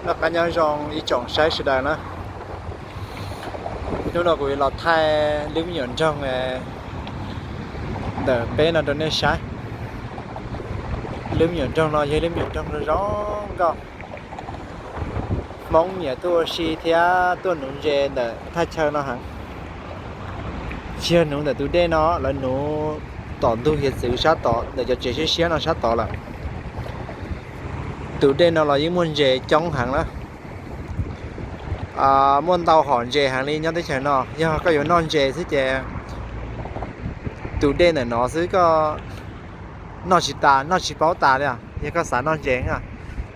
Noj qab nyob zoo ib tsoom saib sawv daws na. Hnub no kuv los thaij lub me nyuam nroog ntawm peb no rau nej saib. Lub me nyuam nroog no yog lub me nyuam nroog zoo nkauj. Hmoob nyiam tuaj ua si thiab tuaj nuv ntses ntawm thaj chaw no heev. Tsis yog nuv ntawm tus dej no, lawv nuv tom ntug hiav txwv sab tod, ntawm cov tsev siab siab no sab tod lawm. Tus dej no los yeej muaj ntses coob heev na. Muaj ntau hom ntses heev li nyob teb chaws no. Yog koj yuav noj ntses xwb ces tus dej ntawm no xwb koj noj tsis tas, noj tsis paub tas li os, yog koj xav noj ntses.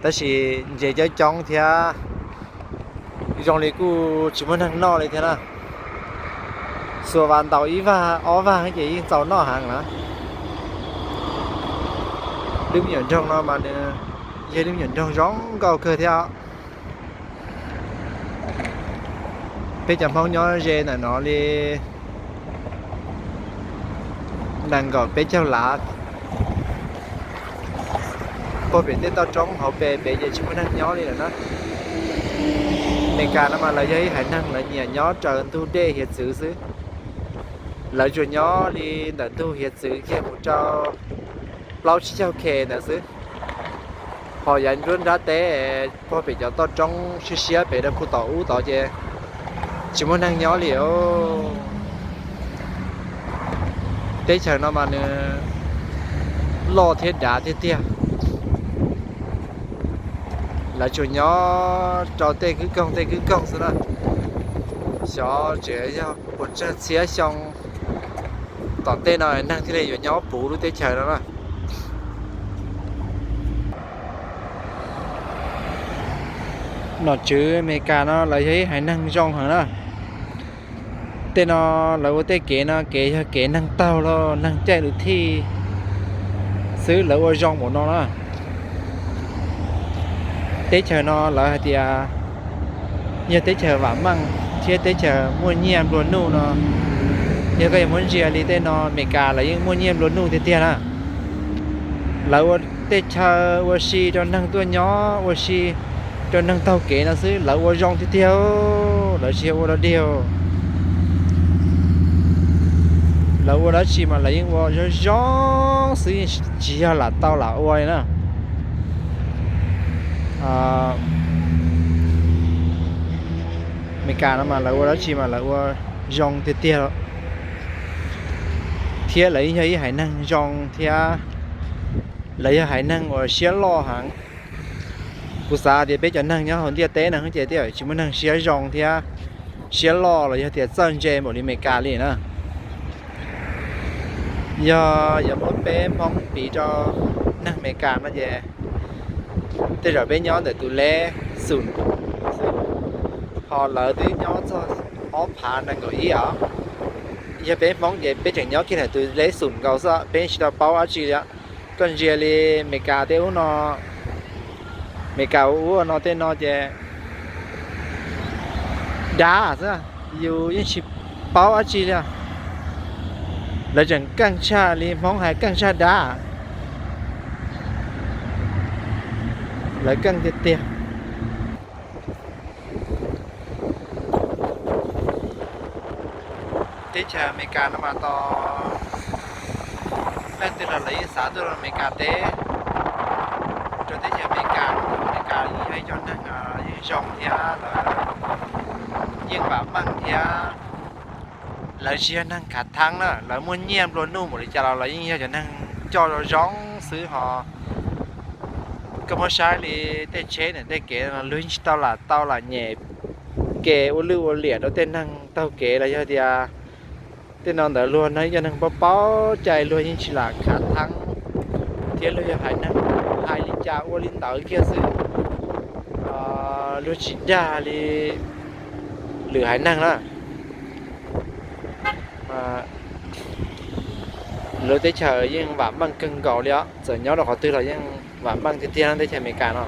Tab sis ntses coob coob thiab zoo li kuj tsis muaj neeg noj li thiab na. Xuas vas ntaus ib vag ob vag ces yeej txaus noj heev na. Lub me nyuam nroog no mas nws yog lub me nyuam nroog zoo nkauj kawg thiab. Peb cov Hmoob nyob ze ntawm no li nees nkaum peb caug lav. Puag pem tej toj roob hauv pes pem ces tsis muaj neeg nyob li lawm na. Meskas no mas lawv yog ib haiv neeg lawv nyiam nyob raws ntug dej hiav txwv xwb. Lawv tsuas nyob li ntawm ntug hiav txwv kiag mus rau plaub tsib caug khe ntawd xwb. Ho yav nruab nrab teb puag pem cov toj roob siab siab pem rau puag tom ub tod ces tsis muaj neeg nyob li os. Teb chaws no mas nws loj thiab dav tiag tiag. Lawv tsuas nyob rau tej kwj koog tej kwj koog xwb na. Xyov tseem yog puas tsawg txhiab xyoo tom ntej no neeg thiaj li yuav nyob puv lub teb chaws no na. Nom tswv Amelikas no lawv yog ib haiv neeg zoo heev na. Tej no lawv ua tej kev no kev yog kev neeg taug los neeg caij lus thij xwb, lawv ua zoo npaum no na. Teb chaws no lawv hais tias yog teb chaws vam meej thiab teb chaws muaj nyiaj nplua nuj no. Yog koj yuav muab ntsia li tej no Amelikas lawv yeej muaj nyiaj nplua nuj tiag tiag na. Lawv ua tej chaw ua si rau neeg tuaj nyob, ua si rau neeg taug kev no xwb, lawv ua zoo tiag tiag. Lawv tsis yog ua dog dig. Lawv ua dab tsi mas lawv yeej ua zoo zoo xwb, yeej tsis yog lam tau lam ua li na. Amelikas no mas lawv ua dab tsi mas lawv ua zoo tiag tiag. Thiab lawv yog ib haiv neeg zoo thiab. Lawv yog haiv neeg uas siab loj heev. Kuv xav tias peb cov neeg nyob hauv ntiaj teb no ces tej zaum tsis muaj neeg siab zoo thiab siab loj los yog tias txawj ntse npaum li Amelikas li na. Yog yuav muab peb Hmoob piv rau neeg Amelikas no ces tej zaum peb nyob ntawm tus leb xum, ho lawv twb nyob txog ob phav nees nkaum ib os. Yog peb Hmoob ces peb tseem nyob kiag ntawm tus leb xum nkaus xwb, peb tsis tau paub dab tsi li. Koj ntsia li Amelikas tej ub no, Amelikas ua ub ua no tej no ces dab xwb, yus yeej tsis paub dab tsi li. Lawv tseem keej tshaj li Hmoob hais, keej tshaj dab. Lawv keej tiag tiag. Teb chaws Amelikas no mas tos leej twg los lawv yeej xav tuaj rau Amelikas teb, rau teb chaws Amelikas. Amelikas yeej yog ib cov neeg yeej zoo thiab lawv yeej vam meej thiab. Lawv tsis yog neeg khav theeb na, lawv muaj nyiaj nplua nuj npaum li cas los lawv yeej yog cov neeg coj zoo zoo xwb ho. Koj muab saib li tej tsheb ntawm tej kev no luag yeej tsis tau lam tau lam nyem ke ua lwj ua liam rau tej neeg taug kev los yog tias tej no ntawd luag no ib co neeg paub paub cai, luag yeej tsis lam khav theeb thiab luag yog haiv neeg hais li cas ua li ntawd kiag xwb. Luag tsis dag li lwm haiv neeg na. Lub teb chaws yeej vam meej kawg nkaus li os, txawm nyob rau qhov twg los yeej vam meej tiag tiag teb chaws Amelikas no.